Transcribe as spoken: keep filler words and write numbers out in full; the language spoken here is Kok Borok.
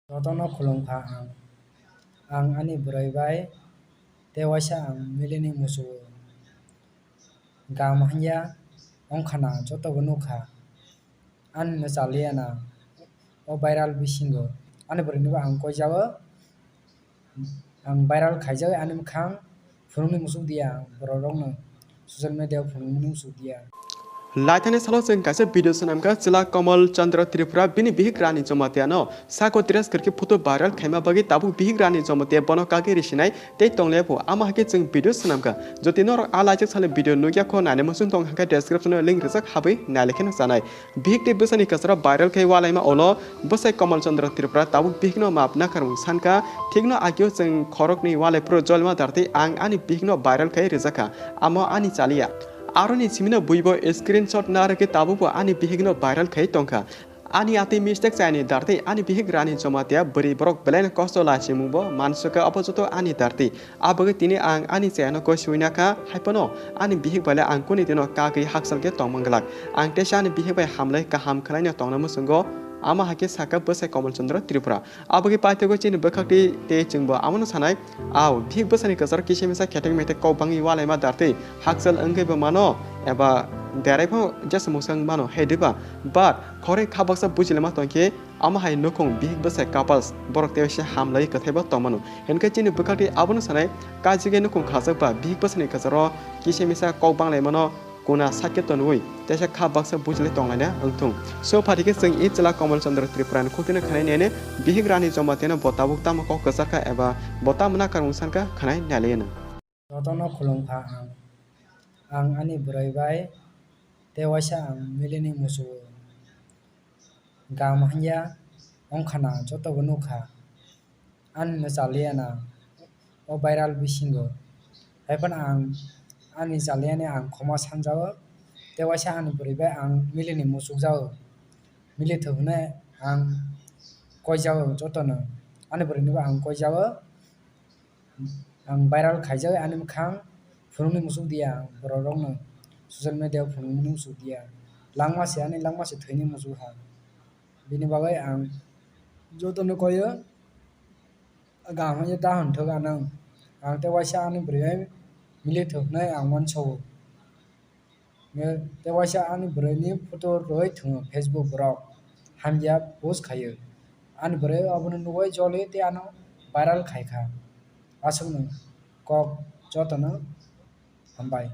Jotono khulumkha ang. Ang ani bwrwi bai tei waisa ang milini muchungo. Gam hanya wngkhana jotobo nukha. Ani no chaliya na o viral bisingo. Ani bwrwini bo ang koijao. Ang viral khaijak ani mwkhang phunukni muchuk diya ang borok rokno social media o phunukmani muchuk diya. Laithani salo chwng kaisa video swnamkha chwla Kamal Chandra Tripura bini bihik Rani Jamatia no sako dress kwrwi khe photo viral khaima bagwi tabuk bihik Rani Jamatia bono kagwi risinai tei tonglaiya pho ama hakhe chwng video swnamkha. Jodi norok a laijak salo video nukya kho nainai muchung tong hakhe description o link rijak habwi nailaikheno chanai. Bihik tei bwsani kwcharo viral khai walaima ulo bwsai Kamal Chandra Tripura tabuk bihikno map nakarmung sankha. Thikno agio chwng khoroknwi walai phuru Jolima Dartwi ang ani bihikno viral khai rijakha, amo ani chaliya. Aroni simino buibo screenshot narwgwi tabukbo ani bihikno viral khai tongkha. Ani atwi mistake chayani Dartwi ani bihik Rani Jamatia bwrwi borok belaino kosto lachimungbo mansukha, obo joto ani Dartwi. Abagwi tini ang ani chayano koi suina kha, haiphano ani bihik bai le ang kuni dino kagwi hakchal khe tongmang glak. Ang teisa ani bihik bai hamlai kaham khwlaino tongna muchungo, ama hakhe sakha bwsai Kamal Chandra Tripura. Abagwi paithago chini bwkhak twi tei chwngbo amono sanai, ao bihik bwsani kwcharo kisa misa khetek metek kok bangwi walaima Dartwi hakchal wngwi bo mano eba derai phano jesa mungsa wng mano, hai diba? But khoroi kha baksa bujilaima tongkhe, Omo hai nukhung bihik bwsai couples borok tei waisa hamlaiwi kwthaibo tongmano. Hinkhe chini bwkhaktwi abono sanai, kajigwi nukhung khajak ba bihik bwsani kwcharo kisa misa kok banglaimano kuna sakhe tonwi teisa kha baksa bujilai tonglaina wngthung. So phatikhe chwng i chwla Kamal Chandra Tripurani khuktwino khanai nene bihik Rani Jamatia no bo tabuk tamo kok kwcharkha eba bo tamo nakarmung sankha khanai nailaiano. Jotono khulumkha ang. Ang ani bwrwi bai tei waisa ang milini muchungo. Gam hanya wngkhana jotobo nukha. Ani no chaliya na o viral bisingo. Haiphano ang ani chaliyani ang khoma sanjao. Tei waisa ani bwrwi bai ang milini muchukjao. Milithok hwnwi ang koijao jotono. Ani bwrwini bo ang koijao. Ang viral khaijak ani mwkhang phunukni muchuk diya ang borok rokno social media o phunukmani muchuk diya. Langma se ani langma se thwini muchuk ha. Bini bagwi ang jotono koyo gaham ya da hwnthok anang. Ang tei waisa ani bwrwi milithok hnai ang uansao. Tei waisa ani bwrwini photo rwui thwngo Facebook borok hamya post khaio. Ani bwrwi abono nugui joli tei ano viral khaikha. Aswkno kok jotono hambai.